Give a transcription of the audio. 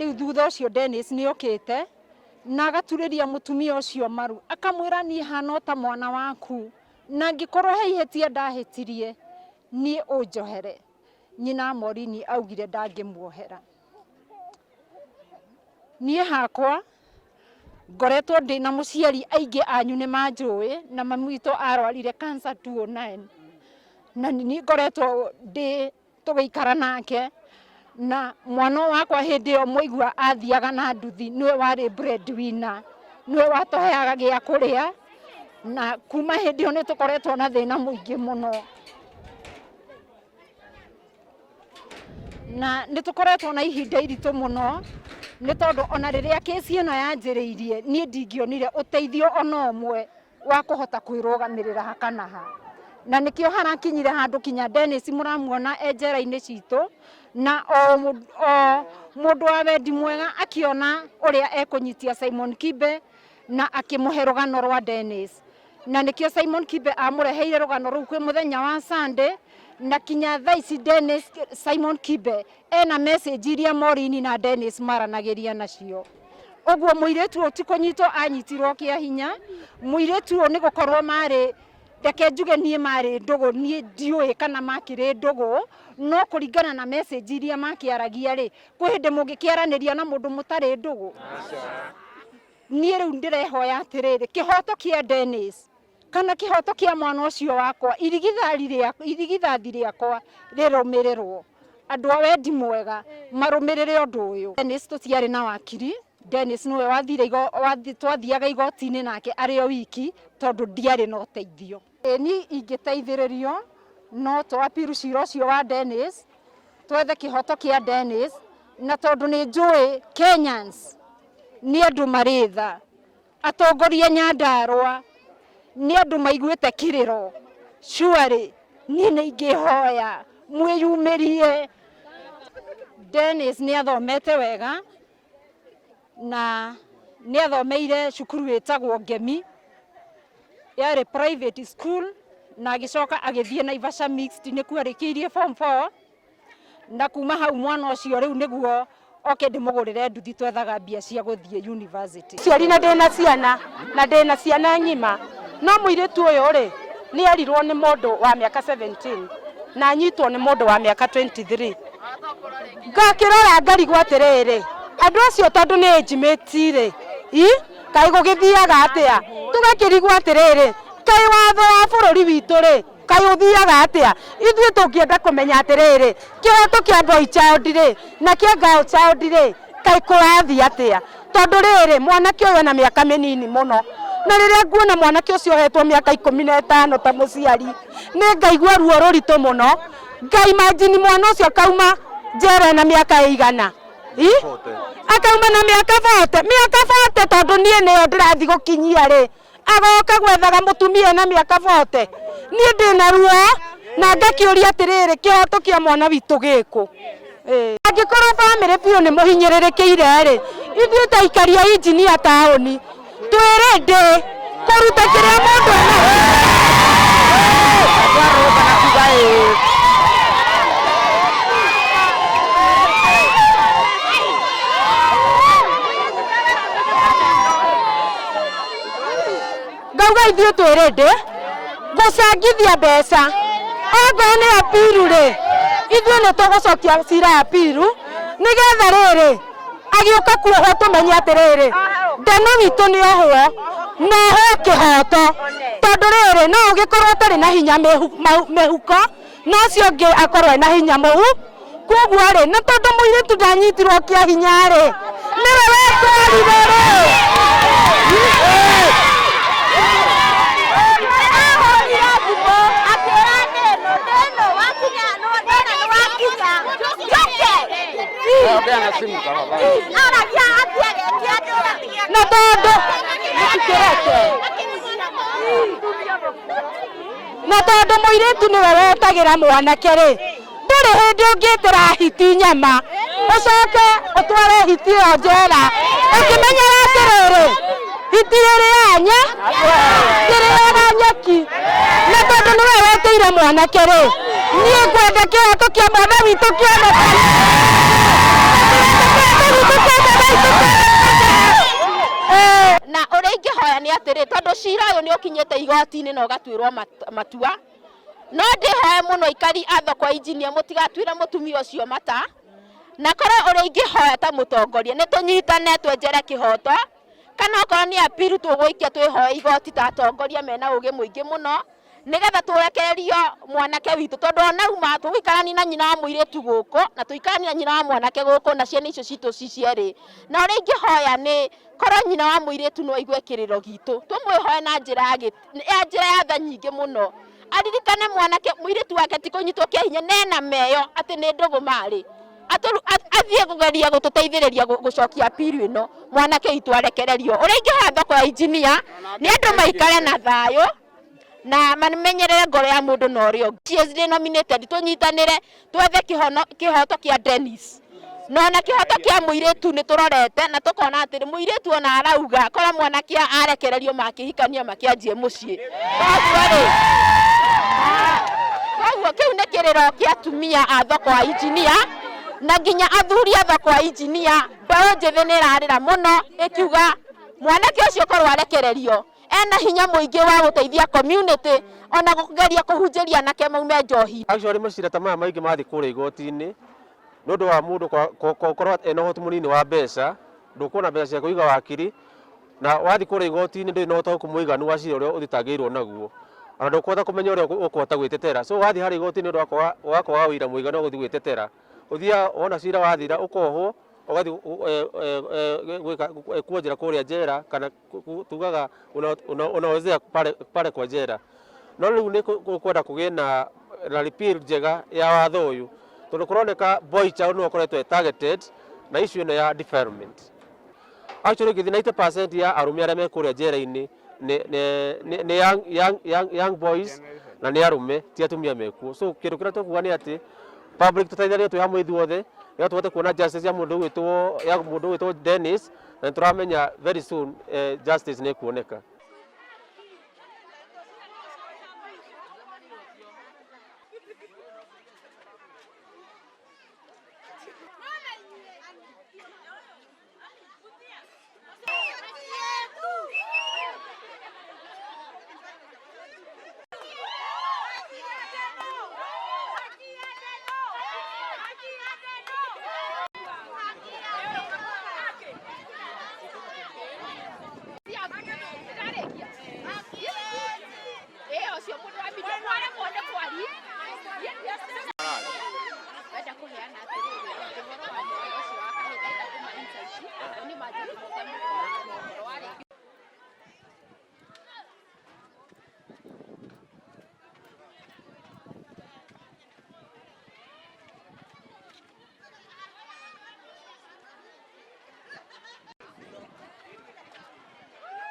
Rĩu thutha ũcio Dennis nĩ okĩte na agaturĩria mũtumia ũcio maru akamwĩra niĩ hana o ta mwana waku na angĩkorwo he ihĩtia ndahĩtirie niĩ ũnjohere. Nyina Morini augire ndangĩmuohera. Niĩ hakwa ngoretwo ndĩ na mũciari aingĩ anyu nĩ manjũĩ na mami witũ arwarire cancer 2009 na nĩ ngoretwo ndĩ tũgĩikara nake na mwana wakwa hĩndĩ ĩyo mwaigua athiaga na nduthi nĩwe warĩ breadwinner nĩwe watũheaga gĩa kũrĩa na kuma hĩndĩ ĩyo nĩ tũkoretwo na thĩna mũingĩ mũno na nĩ tũkoretwo na ihinda iritũ mũno nĩ tondũ ona rĩrĩa kĩci ĩno yanjĩrĩirie niĩ ndingĩonire ũteithio ona ũmwe wa kũhota kwĩrũgamĩrĩra ha kana ha na nĩkĩo harakinyire handũ kinya Dennis mũramuona e njera-inĩ citũ na o mũndũ wa wendi mwega akiona ũrĩa ekũnyitia Simon Kibe na akĩmũhe rũgano rwa Dennis na nĩkĩo Simon Kibe amũreheire rũgano rũu kwĩ mũthenya wa Sunday na kinya thaa ici Dennis Simon Kibe ena message iria Maureen na Dennis maranagĩria nacio ũguo mũirĩtu ũyũ ti kũnyitwo anyitirwo kĩa hinya mũirĩtu ũyũ nĩ gũkorwo marĩ reke njuge niĩ marĩ ndũgũ niĩ ndiũĩ kana makĩrĩ ndũgũ no kũringana na message iria makĩaragia rĩ kwĩ hĩndĩ mũngĩkĩaranĩria na mũndũ mũtarĩ ndũgũ niĩ rĩu ndĩrehoya atĩrĩrĩ kĩhoto kĩa Dennis kana kĩhoto kĩa mwana ũcio wakwa irigithathi rĩakwa rĩrũmĩrĩrwo andũ a wendi mwega marũmĩrĩre ũndũ ũyũ. Dennis tũtiarĩ na wakiri Dennis nĩwe wathire twathiaga igoti-inĩ nake arĩ o wiki tondũ ndiarĩ na ũteithio. Niĩ ingĩteithĩrĩrio no tũ appeal cira ũcio wa Dennis twethe kĩhoto kĩa Dennis na tondũ nĩ njũĩ Kenyans nĩ andũ marĩ tha atongoria Nyandarua nĩ andũ maiguĩte kĩrĩro surely niĩ nĩ ingĩhoya mwĩyumĩrie. Dennis nĩ athomete wega na nĩ athomeire cukuru ĩtagwo Ngemi yarĩ private school na agĩcoka agĩthiĩ Naivasha Mixed nĩkuo arĩkĩirie form 4 na kuma hau mwana ũcio rĩu nĩguo oke ndĩmũgũrĩre nduthi twethaga mbia cia gũthiĩ university. Ciari na ndĩna ciana na ndĩna ciana ng'ima no mũirĩtu ũyũ rĩ nĩ erirwo nĩ mũndũ wa mĩaka 17 na anyitwo nĩ mũndũ wa mĩaka 23 ngakĩrora ngarigwo atĩrĩrĩ andũ acio tondũ nĩ age mate rĩ i kaĩ gũgĩthiaga atĩa tũgakĩrigwo atĩrĩrĩ kaĩ watho wa bũrũri witũ rĩ kaĩ ũthiaga atĩa ithuĩ tũngĩenda kũmenya atĩrĩrĩ kĩhoto kĩa boy child rĩ na kĩa girl child rĩ kaĩ kũrathiĩ atĩa tondũ rĩrĩ mwanake ũyũ ena mĩaka mĩnini mũno na rĩrĩa nguona mwanake ũcio ohetwo mĩaka 15 ta mũciari nĩ ngaigua ruo rũritũ mũno nga imagine mwana ũcio akauma njera na mĩaka ĩigana akauma na mĩaka 40 mĩaka 40 tondũ niĩ nĩyo ndĩrathiĩ gũkinyia rĩ agoka gwethaga mũtumia na mĩaka 40 niĩ ndĩna ruo na ngakĩũria atĩrĩrĩ kĩhoto kĩa mwana witũ gĩkũ. Angĩkorwo bamĩrĩ biũ nĩ mũhinyĩrĩrĩkĩire rĩ ithuĩ ta aikari a injinia taũni twĩ ready kũruta kĩrĩa mũndũ ngauga ithuĩ twĩ ready gũcangithia mbeca okorwo nĩ appeal rĩ ithuĩ nĩ tũgũcokia cira appeal nĩgetha rĩrĩ agĩũka kuohwo tũmenye atĩrĩrĩ ndano witũ nĩ ohwo na ohwo kĩhoto tondũ rĩrĩ no ũgĩkorwo ũtarĩ na hinya mĩhuko na ũcio ũngĩ akorwo ena hinya mũhu koguo rĩ na tondũ mũirĩtu ndanyitirwo kĩa hinya rĩ nĩwe wetwarire rĩ. Na tondũ na tondũ mũirĩtu nĩwe wetagĩra mwanake rĩ ndũrĩ hĩndĩ ũngĩtĩra hiti nyama ũcoke ũtware hiti ĩyo njera ũkĩmenyaga atĩrĩrĩ hiti ĩrĩaga ndĩrĩaga nyeki na tondũ nĩwe wetĩire mwanake rĩ niĩ ngwenda kĩhoto kĩa mwana witũ kĩonekane. atĩrĩ, tondũ cira ũyũ nĩ ũkinyĩte igoti-inĩ na ũgatuĩrwo matua, no ndĩhoe mũno aikari a thoko ya injinia mũtigatuĩre mũtumia ũcio mata, na korwo ũrĩa ingĩhoya ta mũtongoria nĩ tũnyitane twenjere kĩhoto, kana okorwo nĩ appeal tũgũikia twĩhoe igoti ta atongoria mena ũgĩ mũingĩ mũno, nĩgetha tũrekererio mwanake witũ, tondũ ona uma tũgũikarania na nyina wa mũirĩtu gũkũ na tũikaranie na nyina wa mwanake gũkũ na ciana icio citũ ci cierĩ. Na ũrĩa ingĩhoya nĩ korwo nyina wa mũirĩtu no aigue kĩrĩro gitũ, tũmwĩhoe na njĩra ya njĩra ya tha nyingĩ mũno, aririkane mwanake mũirĩtu wake ti kũnyitwo kĩa hinya nena meyo atĩ nĩ ndũgũ marĩ, athiĩ kũgeria gũtũteithĩrĩria gũcokia appeal ĩno, mwanake witũ arekererio. Ũrĩa ingĩhoya thoko ya injinia nĩ andũ maikare na thayũ na mamenyerere ngoro ya mũndũ na ũrĩa ũngĩ. She is nominated, tũnyitanĩre twethe kĩhoto kĩa Dennis, na ona kĩhoto kĩa mũirĩtu nĩ tũrorete na tũkona atĩrĩ mũirĩtu ona arauga korwo mwanake arekererio makĩhikania makĩanjie mũciĩ. Koguo rĩ, koguo kĩu nĩ kĩrĩro kĩa atumia a thoko ya injinia na nginya athuri a thoko ya injinia. Mbeũ njĩthĩ nĩ ĩrarĩra mũno ĩkiuga mwanake ũcio korwo arekererio ena hinya mũingĩ wa gũteithia community ona kũgeria kũhunjĩria anake maume njohi. Actually macira ta maya maingĩ mathiĩ kũrĩa igoti-inĩ nĩ ũndũ wa mũndũ gũkorwo ena ũhoti mũnini wa mbeca, ndũkuona mbeca cia kũiga wakiri, na wathiĩ kũrĩa igoti-inĩ ndũrĩ na ũtaũku mũiganu wa cira ũrĩa ũthitangĩirwo naguo, ona ndũkũhota kũmenya ũrĩa ũkũhota gwĩtetera. So wathiĩ harĩa igoti-inĩ nĩ ũndũ wa kwaga ũira mũiganu wa gũthiĩ gwĩtetera, ũthiaga wona cira wathira ũkohwo ũgathiĩ gwĩka kuonjera kũrĩa njera, kana tugaga unaozea pale pale kwa njera. No rĩu nĩ kwenda kũgĩe na repeal njega ya watho ũyũ, tondũ kũroneka boy child nĩwe ũkoretwo targeted na issue ĩno ya defilement. Actually ngĩthiĩ 90% ya arũme arĩa me kũrĩa njera-inĩ nĩ young boys na nĩ arũme, ti atumia mekuo. So kĩndũ kĩrĩa tũkuga nĩ atĩ public tũteithanie twĩ hamwe ithuothe nĩgetha tũhote kuona justice ya mũndũ ũgwĩtwo Dennis, na nĩ tũramenya very soon justice nĩ ĩkuoneka.